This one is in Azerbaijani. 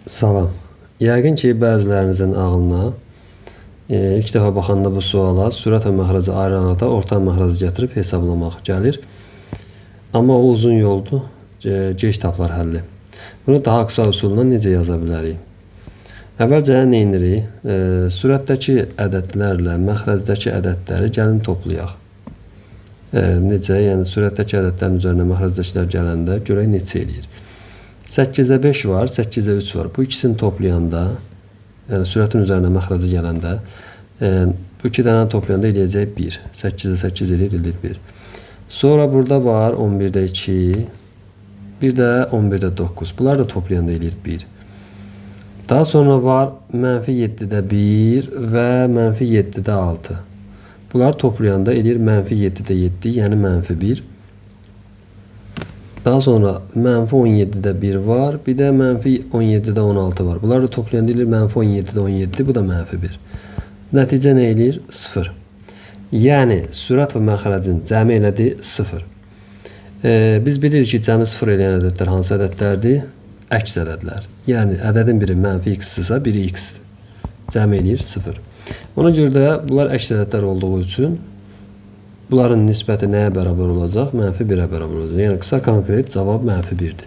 Salam. Yəqin ki, bəzilərinizin ağlına ilk dəfə baxanda bu suala sürət və məxrəci ayıranaqda orta məxrəci gətirib hesablamaq gəlir. Amma o uzun yoldur, gec tapılar həlli. Bunu daha qısa üsulla necə yaza bilərik? Əvvəlcə nə edirik? Sürətdəki ədədlərlə məxrəzdəki ədədləri gəlin toplayaq. Necə? Yəni sürətdəki ədədlərin üzərinə məxrəzdəkilər gələndə görək neçə eləyir. 8-də 5 var, 8-də 3 var. Bu ikisini toplayanda, yəni sürətin üzərinə məxrəci gələndə, bu iki dənə toplayanda eləyəcək 1. 8-də 8 eləyir, eləyir 1. Sonra burada var 11-də 2, bir də 11-də 9. Bunlar da toplayanda eləyir 1. Daha sonra var mənfi 7-də 1 və mənfi 7-də 6. Bunları toplayanda eləyir mənfi 7-də 7, yəni mənfi 1. Daha sonra mənfi 17-də 1 var, bir də mənfi 17-də 16 var. Bunları da toplayanda eləyir mənfi 17-də 17, bu da mənfi 1. Nəticə nə eləyir? 0. Yəni sürət və məxrəcin cəmi elədi 0. Biz bilirik ki, cəmi 0 eləyən ədədlər hansı ədədlərdir? Əks ədədlər. Yəni ədədin biri mənfi x-dirsə, biri x-dir. Cəmi eləyir 0. Ona görə də bunlar əks ədədlər olduğu üçün bunların nisbəti nəyə bərabər olacaq? Mənfi 1-ə bərabər olacaq. Yəni qısa konkret cavab mənfi 1-dir.